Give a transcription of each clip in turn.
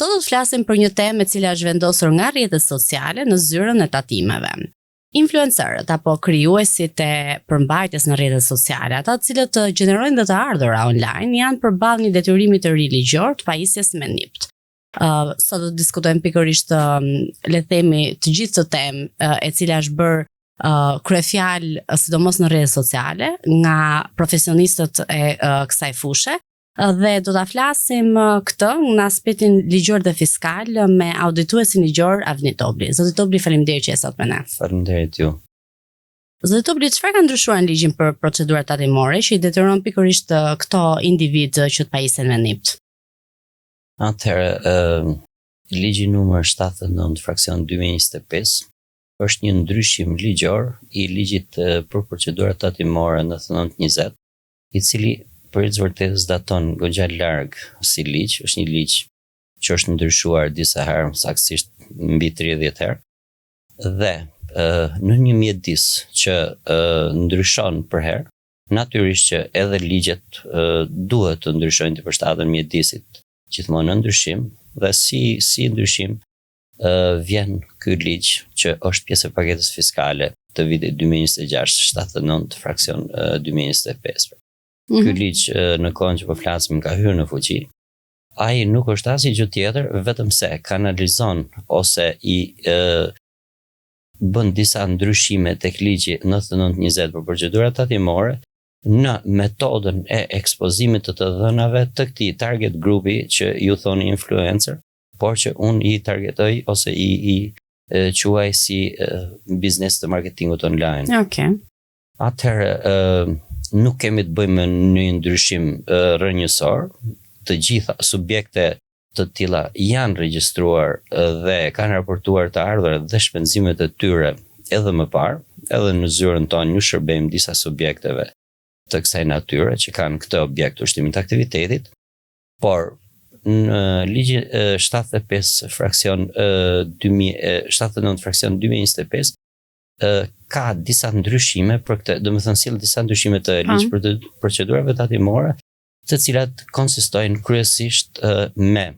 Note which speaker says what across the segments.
Speaker 1: Sot do të flasim për një temë e cila është vendosur nga rrjetet sociale në zyrën e tatimeve. Influencerët apo krijuesit e përmbajtjes në rrjetet sociale, ata të cilët gjenerojnë dhe të ardhura online, janë përballë një detyrimi të ri ligjor të pajisjes me NIPT. Uh, sot do të diskutojmë pikërisht uh, le të themi të gjithë këtë temë uh, e cila është bërë uh, kryefjalë uh, sidomos në rrjetet sociale nga profesionistët e uh, kësaj fushe dhe do ta flasim këtë në aspektin ligjor dhe fiskal me audituesin ligjor Avni Tobli. Zoti Tobli, faleminderit që je sot me ne.
Speaker 2: Faleminderit ju.
Speaker 1: Zoti Tobli, çfarë ka ndryshuar në ligjin për procedurat tatimore që i detyron pikërisht këto individë që të pajisen me NIPT?
Speaker 2: Atëherë, ë ligji numër 79 fraksion 2025 është një ndryshim ligjor i ligjit për procedurat tatimore 9920 i cili për hir të vërtetës daton goxha larg si ligj, është një ligj që është ndryshuar disa herë, saktësisht mbi 30 herë. Dhe në një mjedis që ndryshon përherë, natyrisht që edhe ligjet duhet të ndryshojnë të përshtaten mjedisit gjithmonë në ndryshim dhe si si ndryshim vjen ky ligj që është pjesë e paketës fiskale të vitit 2026, 79 fraksion 2025. Mm -hmm. Ky ligj në kohën që po flasim ka hyrë në fuqi. Ai nuk është asnjë gjë tjetër, vetëm se kanalizon ose i e, bën disa ndryshime tek ligji 9920 për procedurat tatimore në metodën e ekspozimit të të dhënave të këtij target grupi që ju thoni influencer, por që unë i targetoj ose i i quaj si biznes të marketingut online.
Speaker 1: Okej. Okay.
Speaker 2: Atëherë nuk kemi të bëjmë me një ndryshim rrënjësor, të gjitha subjekte të tilla janë regjistruar dhe kanë raportuar të ardhurat dhe shpenzimet e tyre edhe më parë, edhe në zyrën tonë ju shërbejmë disa subjekteve të kësaj natyre që kanë këtë objekt ushtrimit të aktivitetit, Por në ligjin 75 fraksion 2079 fraksion 2025 ka disa ndryshime për këtë, domethënë sjell disa ndryshime të ligjit për të procedurave tatimore, të cilat konsistojnë kryesisht me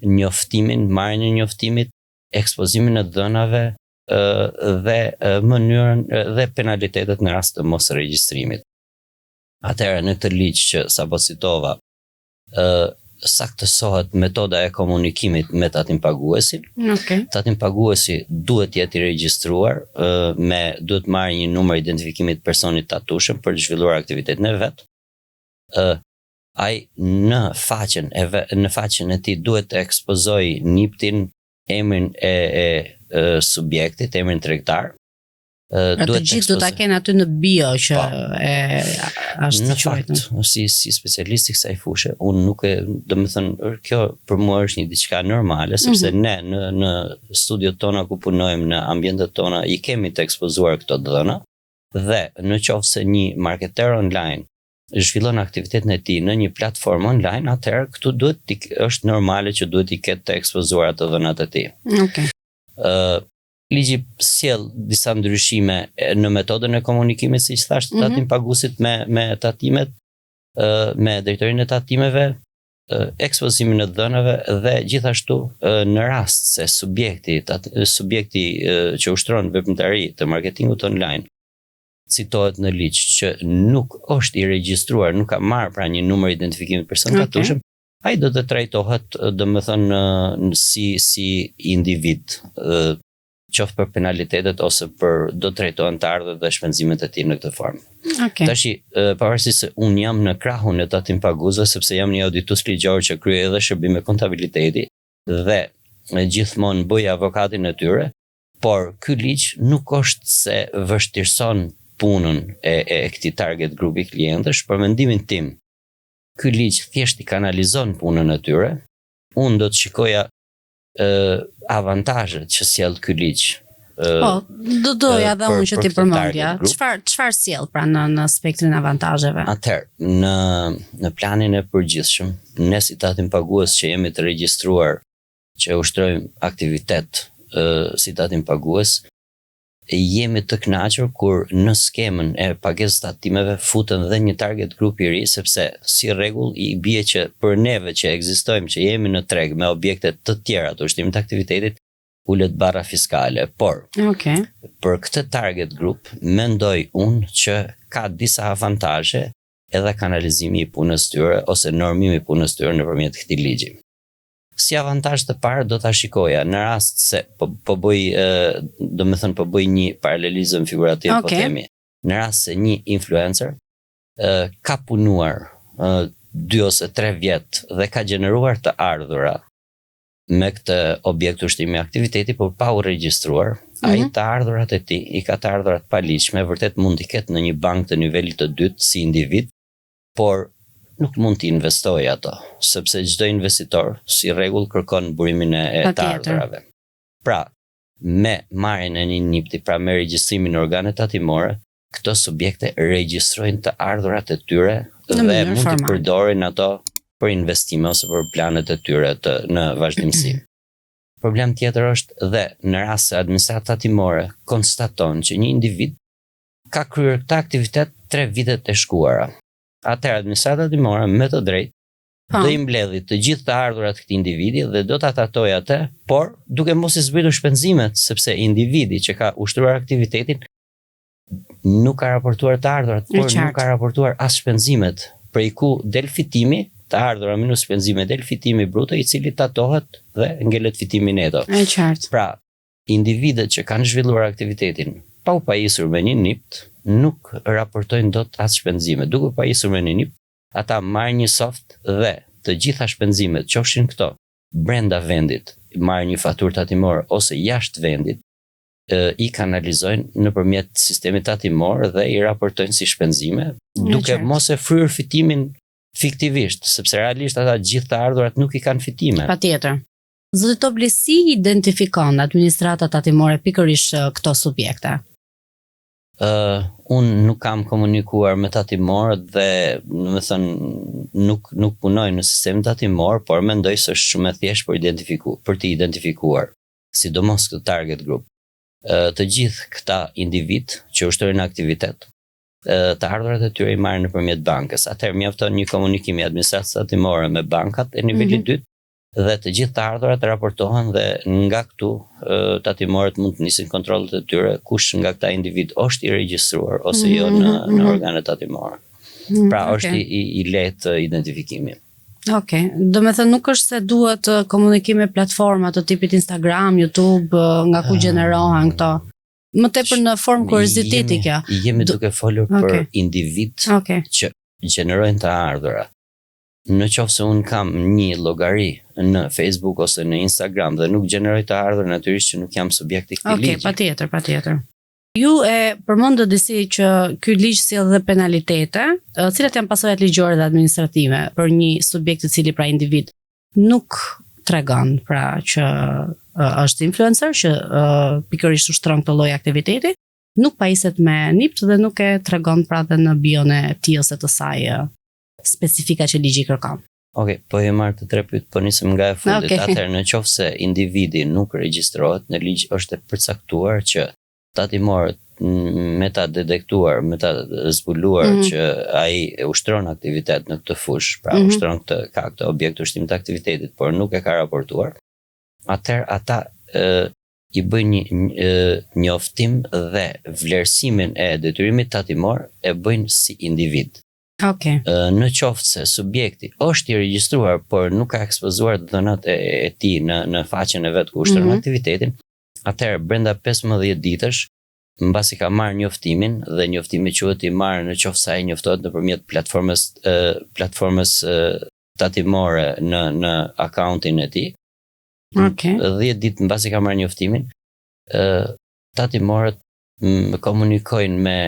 Speaker 2: njoftimin, marrjen e njoftimit, ekspozimin e dhënave dhe mënyrën dhe penalitetet në rast të mosregjistrimit. Atëherë në këtë ligj që sapo citova, ë saktësohet metoda e komunikimit me tatimpaguesin.
Speaker 1: Okay.
Speaker 2: Tatimpaguesi duhet të jetë i regjistruar ë me duhet të marrë një numër identifikimi të personit të tatueshëm për të zhvilluar aktivitetin e vet. ë ai në faqen e ve, në faqen e tij duhet të ekspozojë NIPT-in, emrin e, e, e subjektit, emrin tregtar,
Speaker 1: Pra të gjithë do ta kenë aty në bio që po, e
Speaker 2: është në fakt, si si specialist i kësaj fushe, unë nuk e, domethënë, kjo për mua është një diçka normale sepse mm -hmm. ne në në studiot tona ku punojmë në ambientet tona i kemi të ekspozuar këto të dhëna dhe në qoftë se një marketer online zhvillon aktivitetin e tij në një platformë online, atëherë këtu duhet të është normale që duhet t'i ketë të ekspozuara të dhënat e
Speaker 1: tij. Okej. Okay.
Speaker 2: Ë uh, Ligji sjell disa ndryshime në metodën e komunikimit, siç thashë, mm -hmm. tatimpaguesit me me tatimet, me drejtorinë e tatimeve, ekspozimin e dhënave dhe gjithashtu në rast se subjekti subjekti që ushtron veprimtari të marketingut online citohet në ligj që nuk është i regjistruar, nuk ka marrë pra një numër identifikimi person të tatueshëm, ai do të trajtohet, domethënë, si si individ, qoftë për penalitetet ose për do të trajtohen të ardhurat dhe shpenzimet e tij në këtë
Speaker 1: formë. Okay.
Speaker 2: Tashi, pavarësisht se unë jam në krahun e tatimpaguesve sepse jam një auditues ligjor që kryej edhe shërbime kontabiliteti dhe gjithmonë bëj avokatin e tyre, por ky ligj nuk është se vështirëson punën e, e këtij target grupi klientësh, për mendimin tim, Ky ligj thjesht i kanalizon punën e tyre. Unë do të shikoja ë avantazhet që sjell ky ligj.
Speaker 1: Po, do doja dhe unë që t'i përmendja. Çfarë çfarë sjell pra në në spektrin e avantazheve?
Speaker 2: Atëherë, në në planin e përgjithshëm, ne si tatimpagues që jemi të regjistruar që ushtrojmë aktivitet ë si tatimpagues, Jemi të kënaqur kur në skemën e pagesës tatimeve futen dhe një target grup i ri, sepse si rregull i bie që për neve që ekzistojmë, që jemi në treg me objekte të tjera të ushtrimit të aktivitetit, ulet barra fiskale. Por,
Speaker 1: okay.
Speaker 2: për këtë target grup mendoj unë që ka disa avantazhe edhe kanalizimi i punës tyre ose normimi i punës tyre nëpërmjet këtij ligji. Si avantazh të parë do ta shikoja në rast se po po bëj domethënë po bëj një paralelizëm figurativ okay. po themi. Në rast se një influencer ë ka punuar ë 2 ose 3 vjet dhe ka gjeneruar të ardhura me këtë objekt ushtrimi aktiviteti, por pa u regjistruar, mm -hmm. ai të ardhurat e tij i ka të ardhurat e paligjshme, vërtet mund t'i ketë në një bankë të nivelit të dytë si individ, por nuk mund t'i investojë ato, sepse çdo investitor si rregull kërkon burimin e, e të ardhurave. Pra, me marrjen e një NIPT-i, pra me regjistrimin në organet tatimore, këto subjekte regjistrojnë të ardhurat e tyre dhe mund t'i përdorin ato për investime ose për planet e tyre të në vazhdimësi. Problem tjetër është dhe në rast se administrata tatimore konstaton që një individ ka kryer këtë aktivitet 3 vitet e shkuara. Atëherë administrata tatimore me të drejtë po. do i mbledhi të gjithë të ardhurat e këtij individi dhe do ta tatojë atë, por duke mos i zbritur shpenzimet, sepse individi që ka ushtruar aktivitetin nuk ka raportuar të ardhurat, por nuk ka raportuar as shpenzimet, prej ku del fitimi, të ardhura minus shpenzime del fitimi bruto i cili tatohet dhe ngelet fitimi neto.
Speaker 1: E qartë.
Speaker 2: Pra, Individët që kanë zhvilluar aktivitetin pa u pajisur me një NIPT nuk raportojnë dot as shpenzime. Duke u pajisur me një NIPT, ata marrin një soft dhe të gjitha shpenzimet, qofshin këto brenda vendit, marrin një faturë tatimore ose jashtë vendit, i kanalizojnë nëpërmjet sistemit tatimor dhe i raportojnë si shpenzime, duke mos e fryrë fitimin fiktivisht, sepse realisht ata gjithë të ardhurat nuk i kanë fitime.
Speaker 1: Patjetër. Zoti Topli, si identifikon administrata tatimore pikërisht këto subjekte?
Speaker 2: Ë uh, unë nuk kam komunikuar me tatimorët dhe, domethënë, nuk nuk punoj në sistemin tatimor, por mendoj se është shumë e thjeshtë për identifiku, për t'i identifikuar, sidomos këtë target group. Ë të gjithë këta individë që ushtrojnë aktivitet, të ardhurat e tyre i marrin nëpërmjet bankës. Atëherë mjafton një komunikim i administratës tatimore me bankat e nivelit mm -hmm. dytë dhe të gjithë të ardhurat raportohen dhe nga këtu tatimorët mund të nisin kontrollet e tyre kush nga këta individë është i regjistruar ose jo në mm -hmm. në mhm. organet tatimore. Mm -hmm, pra okay. është i, i lehtë identifikimi.
Speaker 1: Ok, domethënë nuk është se duhet komunikim me platforma të tipit Instagram, YouTube, nga ku gjenerohen këto. Më tepër në formë kurioziteti
Speaker 2: kjo. Jemi duke folur okay. për individë okay. që gjenerojnë të ardhura. Në qoftë se unë kam një llogari në Facebook ose në Instagram dhe nuk gjeneroj të ardhura, natyrisht që nuk jam subjekt i këtij
Speaker 1: okay, ligji. Okej, patjetër, patjetër. Ju e përmendët disi që ky ligj sjell dhe penalitete, cilat janë pasojat ligjore dhe administrative për një subjekt i cili pra individ nuk tregon pra që është influencer që pikërisht ushtron këtë lloj aktiviteti, nuk pajiset me NIPT dhe nuk e tregon pra dhe në bion e tij ose të saj specifika që ligji kërkon.
Speaker 2: Ok, po i marr të tre pyetjet, po nisem nga e fundit. Okay. Atëherë, në qoftë se individi nuk regjistrohet, në ligj është e përcaktuar që tatimorët me ta detektuar, me ta zbuluar mm -hmm. që ai ushtron aktivitet në këtë fushë, pra mm -hmm. ushtron këtë ka këtë objekt ushtrimit të aktivitetit, por nuk e ka raportuar, atëherë ata e, i bëjnë një, një njoftim dhe vlerësimin e detyrimit tatimor e bëjnë si individ.
Speaker 1: Okej.
Speaker 2: Okay. Në qoftë se subjekti është i regjistruar, por nuk ka ekspozuar të dhënat e, e tij në në faqen e vet ku ushtron mm -hmm. aktivitetin, atëherë brenda 15 ditësh mbasi ka marrë njoftimin dhe njoftimi quhet i marrë në qoftë se ai njoftohet nëpërmjet platformës e, platformës e, tatimore në në akauntin e tij.
Speaker 1: Okej.
Speaker 2: Okay. 10 ditë mbasi ka marrë njoftimin, ë tatimorët komunikojnë me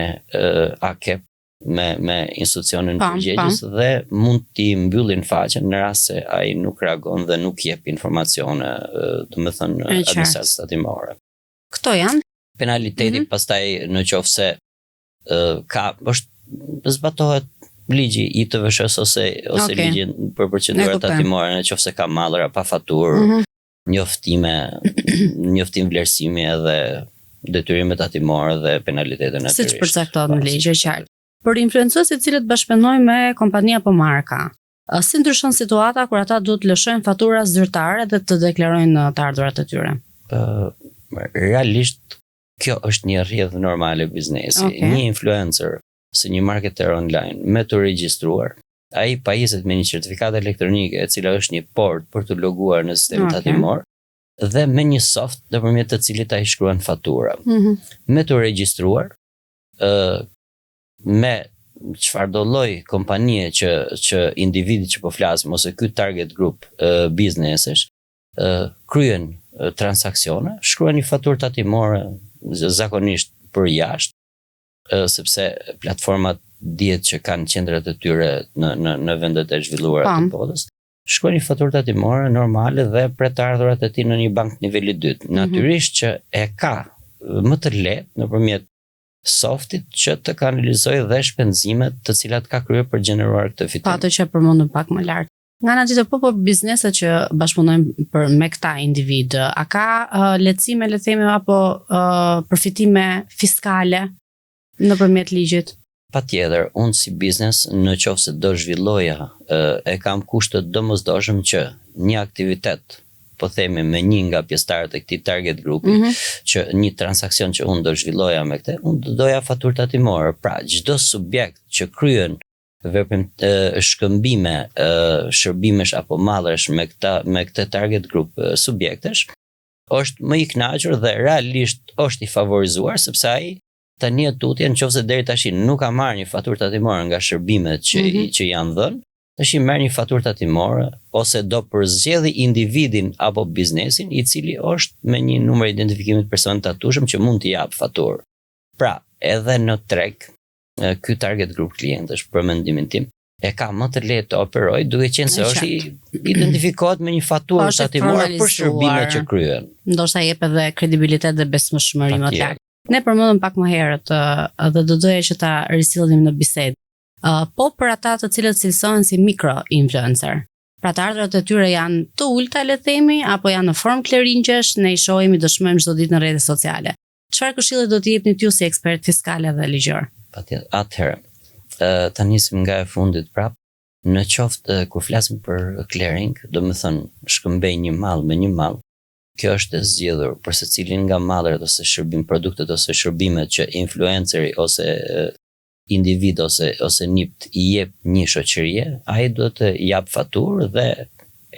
Speaker 2: AKEP me me institucionin përgjegjës dhe mund t'i mbyllin faqen në rast se ai nuk reagon dhe nuk jep informacione, domethënë administratës tatimore.
Speaker 1: Këto janë
Speaker 2: penaliteti mm -hmm. pastaj në qoftë se ka është zbatohet ligji i TVSH-së ose ose okay. ligji për procedurat tatimore në qoftë se ka mallra pa faturë, mm -hmm. njoftime, njoftim vlerësimi edhe detyrimet tatimore dhe penalitete
Speaker 1: natyrisht. Siç përcaktohet në ligj, e qartë. Për influencuesit të cilët bashkëpunojnë me kompani apo marka, si ndryshon situata kur ata duhet të lëshojnë fatura zyrtare dhe të deklarojnë të ardhurat e
Speaker 2: tyre? Ë realisht kjo është një rrjedhë normale biznesi. Okay. Një influencer ose një marketer online me të regjistruar, ai pajiset me një certifikatë elektronike e cila është një portë për të loguar në sistemin okay. tatimor dhe me një soft nëpërmjet të cilit ai shkruan fatura. Mm -hmm. Me të regjistruar, ë me çfarëdo lloj kompanie që që individi që po flasim ose ky target group ë biznesesh ë kryen transaksione, shkruan një faturë tatimore zakonisht për jashtë, ë sepse platformat dihet që kanë qendrat e tyre në në në vendet e zhvilluara të botës. Shkruan një faturë tatimore normale dhe pret të ardhurat e tij në një bankë të nivelit të dytë. Mm -hmm. Natyrisht që e ka më të lehtë nëpërmjet softit që të kanalizojë dhe shpenzimet të cilat ka kryer për të gjeneruar këtë
Speaker 1: fitim. Po ato që përmendëm pak më lart. Nga ana tjetër, po po bizneset që bashkëpunojnë për me këta individë, a ka uh, lehtësime, le të themi, apo uh, përfitime fiskale nëpërmjet ligjit?
Speaker 2: Patjetër, unë si biznes në qoftë se do zhvilloja e kam kusht të domosdoshëm që një aktivitet po themi me një nga pjesëtarët e këtij target grupi, mm -hmm. që një transaksion që unë do zhvilloja me këtë, unë do doja faturë tatimore. Pra, çdo subjekt që kryen veprim shkëmbime shërbimesh apo mallrash me këta me këtë target group subjektesh, është më i kënaqur dhe realisht është i favorizuar sepse ai tani e tutje në qoftë se deri tash nuk ka marrë një faturë tatimore nga shërbimet që mm -hmm. që janë dhënë, tash i merr një faturë tatimore ose do përzgjedhi individin apo biznesin i cili është me një numër identifikimi të personit të tatueshëm që mund t'i japë faturë. Pra, edhe në treg, ky target group klientësh për mendimin tim, e ka më të lehtë të operojë duke qenë se është i identifikohet me një faturë po, tatimore për shërbimet që
Speaker 1: kryen. Ndoshta jep edhe kredibilitet dhe besueshmëri më të lartë. Ne përmendëm pak më herët dhe do doja që ta risillnim në bisedë. Uh, po për ata të cilët cilësohen si mikro influencer. Pra të ardhurat e tyre janë të ulta le të themi apo janë në formë klerinqesh, ne i shohim, i dëshmojmë çdo ditë në rrjetet sociale. Çfarë këshille do të jepnit ju si ekspert fiskal dhe
Speaker 2: ligjor? Patjetër. Atëherë, ta nisim nga e fundit prap. Në qoftë kur flasim për clearing, domethënë shkëmbej një mall me një mall, kjo është e zgjidhur për secilin nga mallrat ose shërbim produktet ose shërbimet që influenceri ose individ ose ose nipt i jep një shoqërie, ai duhet të jap faturë dhe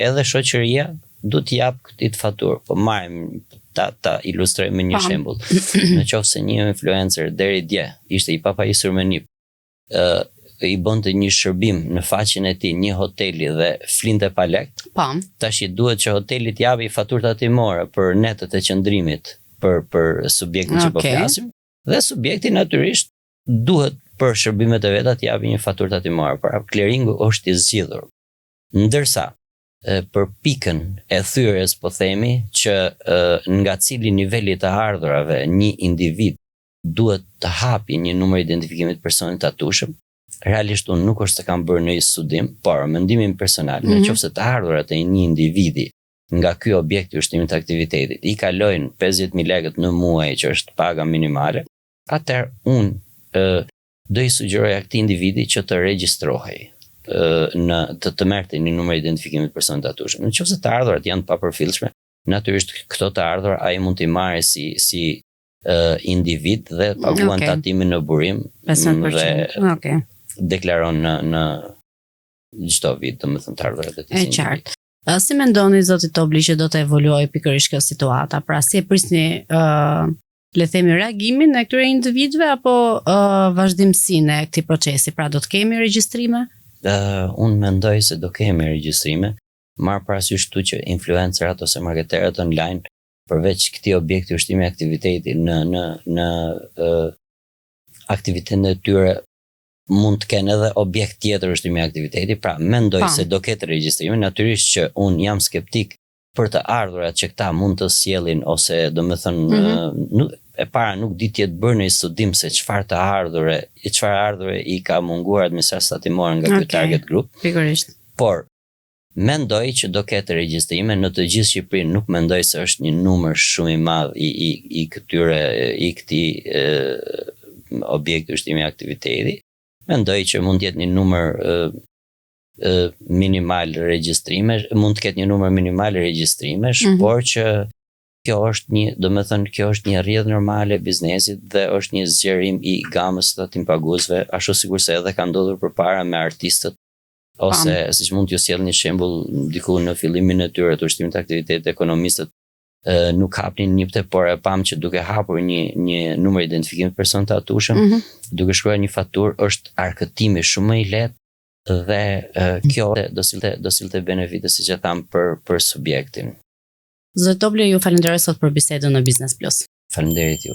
Speaker 2: edhe shoqëria duhet të jap këtij faturë. Po marrim ta ta ilustroj me një shembull. Në qoftë se një influencer deri dje ishte i papajisur me nip, ë i bënte një shërbim në faqen e tij një hoteli dhe flinte pa
Speaker 1: lek. Po.
Speaker 2: Tash i duhet që hoteli të japi faturë tatimore për netët e qëndrimit për për subjektin okay. që po flasim dhe subjekti natyrisht duhet për shërbimet e veta të japi një faturë tatimore, pra clearingu është i zgjidhur. Ndërsa për pikën e thyerjes po themi që nga cili nivel i të ardhurave një individ duhet të hapi një numër identifikimi të personit të tatueshëm, realisht unë nuk është se kam bërë ndonjë studim, por mendimin personal, mm -hmm. në mhm. qoftë se të ardhurat e një individi nga ky objekt i ushtrimit të aktivitetit i kalojnë 50.000 lekët në muaj që është paga minimale, atëherë unë ë do i sugjeroja këtij individi që të regjistrohej në të të merrte një numër identifikimi të personit të tatueshëm. Në qoftë se të ardhurat janë të papërfillshme, natyrisht këto të ardhura ai mund t'i marrë si si uh, individ dhe paguan okay. tatimin në burim
Speaker 1: 50%. dhe okay.
Speaker 2: deklaron në në çdo vit, domethënë të ardhurat
Speaker 1: e tij. E qartë. Si mendoni zoti Tobli që do të evoluojë pikërisht kjo situata? Pra si e prisni ë uh, le të themi reagimin e këtyre individëve apo uh, vazhdimësinë e këtij procesi? Pra do të kemi
Speaker 2: regjistrime? Uh, unë mendoj se do kemi regjistrime, marrë parasysh këtu që influencerat ose marketerët online përveç këtij objekti ushtrimi aktiviteti në në në uh, aktivitetin e tyre mund të kenë edhe objekt tjetër ushtrimi aktiviteti, pra mendoj pa. se do ketë regjistrime, natyrisht që unë jam skeptik për të ardhurat që këta mund të sjellin ose domethënë mm -hmm. nuk e para nuk di të jetë bërë një studim se çfarë të ardhure, e çfarë ardhure i ka munguar administratës tatimore nga ky okay. target group.
Speaker 1: Pikërisht.
Speaker 2: Por. Mendoj që do ketë regjistrime në të gjithë Shqipërinë, nuk mendoj se është një numër shumë i madh i i i këtyre i këtij objekti ushtrimi aktiviteti. Mendoj që mund të jetë një numër e, e, minimal regjistrimesh, mund të ketë një numër minimal regjistrimesh, mm -hmm. por që kjo është një, domethënë kjo është një rrjedhë normale e biznesit dhe është një zgjerim i gamës së tatimpaguesve, ashtu sikurse edhe ka ndodhur përpara me artistët ose Pam. siç mund t'ju sjell një shembull diku në fillimin e tyre të ushtrimit të aktivitetit ekonomistët e, nuk hapnin nipte, por e pamë që duke hapur një një numër identifikimi të personit të tatueshëm, mm -hmm. duke shkruar një faturë është arkëtimi shumë më i lehtë dhe e, kjo do sillte do sillte benefite siç e thamë për për subjektin.
Speaker 1: Zoti Topli, ju falenderoj sot për bisedën në Business Plus.
Speaker 2: Faleminderit ju.